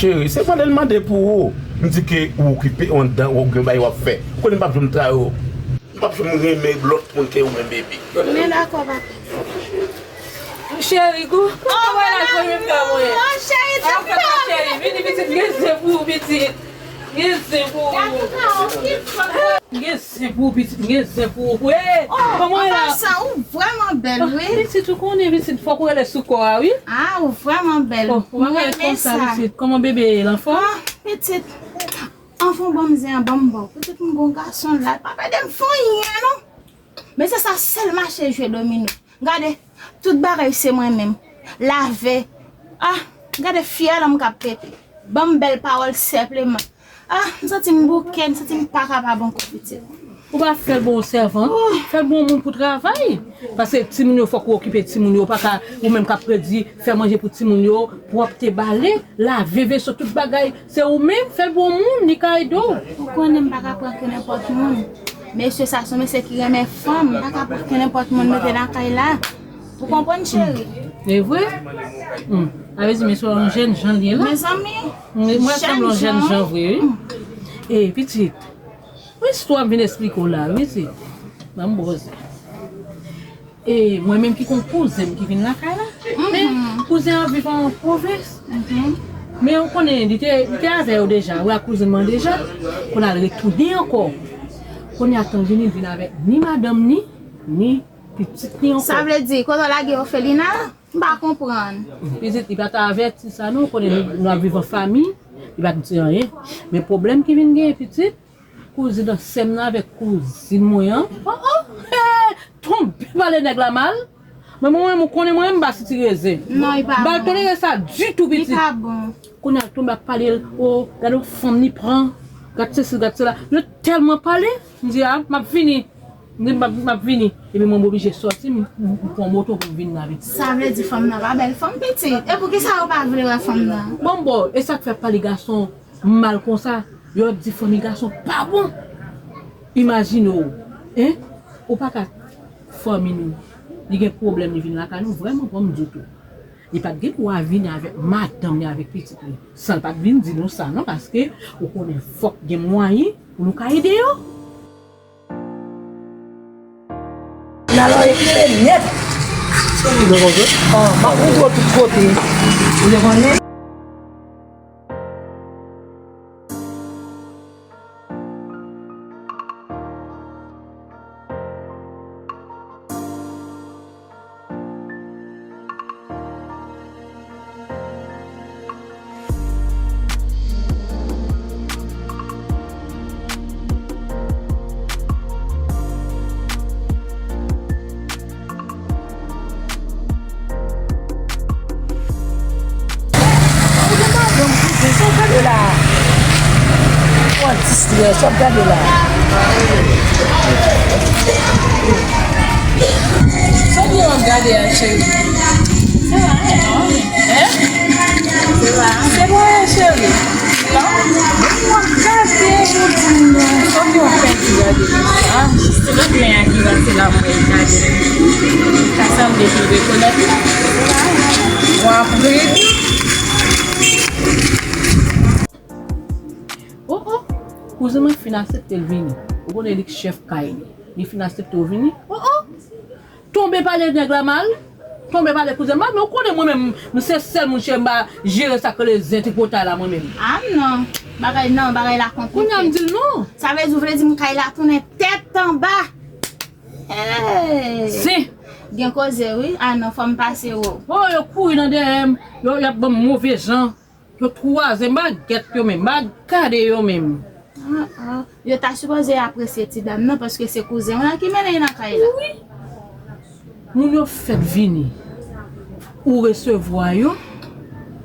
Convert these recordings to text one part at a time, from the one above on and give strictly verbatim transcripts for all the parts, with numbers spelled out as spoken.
Cheri, se mande l mande pou ou. M di ke ou okipe anndan, ou gen bagay w ap fè. Ou konnen m p ap janm trayi w. M p ap janm renmen lòt moun ke ou menm, baby. Men dakò, papi. Cheri, kou, kou, oh, mwen la, premye fwa mwen. Oh, cheri, cheri, vini, pitit, gen zen pou ou, pitit. Gen zen pou ou. Gen zen pou ou, pitit, gen zen pou ou. Hey, oh, kòman w ye la? Anpasan, ou vrèman bèl, wi. Pitit, ou konnen, pitit, fòk ou rele sou kò a, wi. Ah, ou vrèman bèl. Oh, ou pa renmen sa, pitit. Kòman bebe ye, l anfòm? Ah, pitit. Anfòm, ban m zen an, ban m ba w. Pitit, m gon gason la, pa pede m fè anyen, non. Men se sa sèl mache jwe domino. Gade, tout bagay se mwen menm. Lave. Ah, gade fyèl an m k ap pete. Ban m bèl pawòl senpleman. Ah, m santi m bouke, m santi m pa kapab ankò, pitit. Ou pa fè l bon sèvant, fè l bon moun pou travay. Paske timoun yo, fòk ou okipe timoun yo, ou pa ka, ou menm k ap redi, fè manje pou timoun yo, pwòpte, bale, lave veso, tout bagay. Se ou menm, fè l bon moun, li ka ede w. Ou konnen m pa ka pran ke nenpòt moun. Mesye sa se yon mesye ki renmen fanm, m pa ka pran ke nenpòt moun mete nan kay la. Ou konprann, cheri? E vre? Hmm. Sa vle di mesye yon jèn jan li ye la. Mezanmi, mwen sanble yon jèn jan vre, wi. Hmm. E, pitit, yon istwa m vin esplike w la, wi, pitit. Ban m poze. E mwen menm ki gon kouzen m ki vin lakay la. Men kouzen an viv an pwovens. Men ou konnen, li te, li te avè yo deja, wi, ak kouzen mwen deja. Kounye a l retounen ankò. Kounye a tan vini, l vin avèk ni madanm ni, ni pitit li ankò. Sa vle di, kote w lage òfelina? M pa konprann. Pitit, li pa t avèti sa non, ou konnen nou, nou ap viv an fanmi, li pa t di anyen. Men pwoblèm ki vin genyen, pitit, kouzin sè m nan avèk kouzin mwen an. Oh, oh, hey, tonbe pale nèg la mal. Men mwen menm, ou konnen mwen menm, m pa sitire zen. Non, li pa bon. M pa tolere sa ditou, pitit. Li pa bon. Kounye a l tonbe ap pale l, oh, gade yon fanm li pran, gad sesi, gad sela. Yo tèlman pale, m di, a, m ap vini. M di, m ap, m ap vini. Epi mwen, m oblije sòti, m, m, m pran moto pou m vin la, pitit. Sa vle di fanm nan pa bèl fanm, pitit. E poukisa yo pa vle wè fanm nan? Bon, bon, e sa k fè pale gason mal konsa, yo di fanmi gason pa bon. Imajine w, en, ou pa ka fanmi nou, li gen pwoblèm, li vin lakay nou, vrèman, ban m di w tou. Li pa t gen dwa vini avèk madanm li, avèk pitit li, san l pa t vin di nou sa, non, paske ou konnen fòk gen mwayen pou nou ka ede yo. N al eklere nèt. Ou te konprann? Ah, m ap montre w tout kote. Ou te konnen? Ou gen madanm, kouzen, sa w gade la a? Ou an distrè, sa w gade la a? Sa w gen w ap gade a, cheri? Hein? Se mwen, cheri. Non? Mwen gade, yo di m non. Sa w gen w ap pèdi gade? Ah, se lòt men a ki pase la, mwen gade. Sa sanble ki rekonèt li. Mwen ap redi. Oh, oh. Kouzen mwen fin aksepte l vini. Ou konnen li k chèf kay li. Li fin aksepte w vini. Oh, oh. Tonbe pale nèg la mal. Tonbe pale kouzen mal. Men ou konnen mwen menm, m se sèl moun cheri m pa jere sa k rele zen tripotay la mwen menm. Ah non. Bagay non, bagay la konplike. Kounye a m di l non. Sa vle di, ou vle di m kay la tounen tèt anba. Hey! Zen. Gen koze wi. Ah non, fò m pase wo. Oh, yo kouri nan dèyè m. Yo, y ap ban m move jan. Yo twaze m, m pa gèt yo menm, m pa gade yo menm. Ah, ah. Yo ta sipoze apresye ti dam nan, paske se kouzen w lan ki mennen l nan kay la. Wi. Moun yo fèk vini. Ou resevwa yo.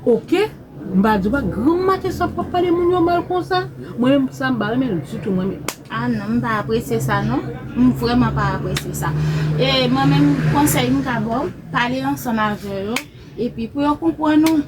Oke. M pa di w pa granm maten sa pou w ap pale moun yo mal konsa. Mwen menm sa m pa renmen l ditou mwen menm. Ah non, m pa apresye sa non. M vrèman pa apresye sa. E mwen menm konsèy m ka ba w, pale ansanm avè yo. Epi pou yo konprann ou.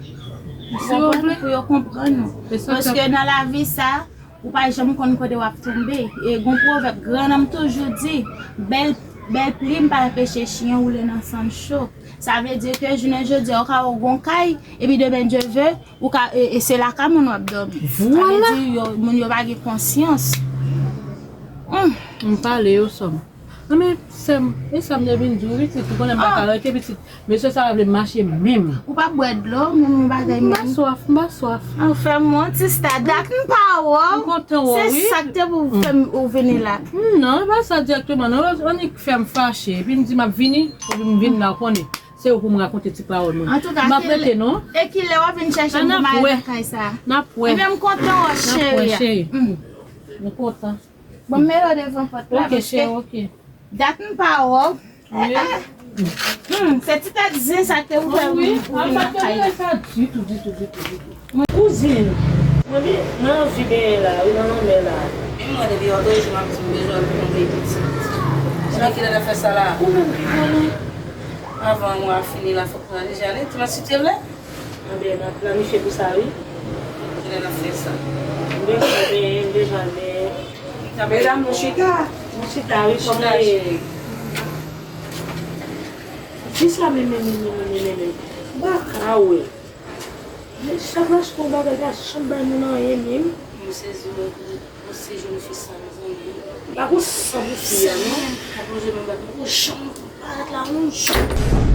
Ou konprann? Pou yo konprann ou. Paske nan lavi sa, ou pa janm konn kote w ap tonbe. E gon pwovèb, grannanm toujou di, bèl Bèl plim pa anpeche chen woule nan sann cho. Sa vle di ke jounen jodi a, ou ka wè w gon kay, epi demen Dye ve, ou ka, e, e se lakay moun w ap dòmi. Sa vle di yo, moun yo pa gen konsyans. Hum. M pale yo sòm. Anben, sè m, e sa m te vin di w, pitit, ou konnen m pa ka rete, pitit. Mesye sa yo vle m mache menm. Ou pa bwè dlo, menm yon bagay menm. M pa swaf, m pa swaf. Ou fè m wont, sista, dat m pa wè w. M kontan wè w, wi. Se sa k te pou fè m ou vini la. Hmm, non, e pa sa dirèkteman, non. Annik fè m fache, epi m di m ap vini, epi m vin la, ou konnen. Se ou pou m rakonte ti pawòl mwen. Antouka, m ap rete, non. E kilè w ap vin chèche m pou m ale nan kay sa? N ap wè. Ebyen, m kontan wè w, cheri. N ap wè, cheri. M kontan. Bon, m mete w devan pòt la, paske dat m pa wè w. Wi. Hmm, se ti tèt zen sa k te ouvè wi, pou vin nan kay la. Sa ditou, ditou, ditou, ditou. Kouzin, mwen byen, mwen anvi benyen la, wi, nan lanmè la. Menm mwen, depi yè otorite m ap di m bezwen al pran de pitit. Konnen kilè n ap fè sa la? Ou menm ki konnen. Avan mwa a fini la, fòk nou ale, jale. Ti mèsi te vle? Anben, n ap planifye pou sa, wi. Kilè n ap fè sa? M bezwen benyen, m bezwen al benyen. Medam, nou chita. Nou chita, wi, kòm cheri. Jis la, men, men, men, men, men, men, men. M pa ka wè. Men sa plas kon bagay la, janm bay moun anyen, menm. Mwen sezi, mwen, mwen se jèn fi sa, mezanmi. Pa gon san pou fi a, non. Sa mwen ka plonje nan bak, mwen gon janm parèt la, yon jan.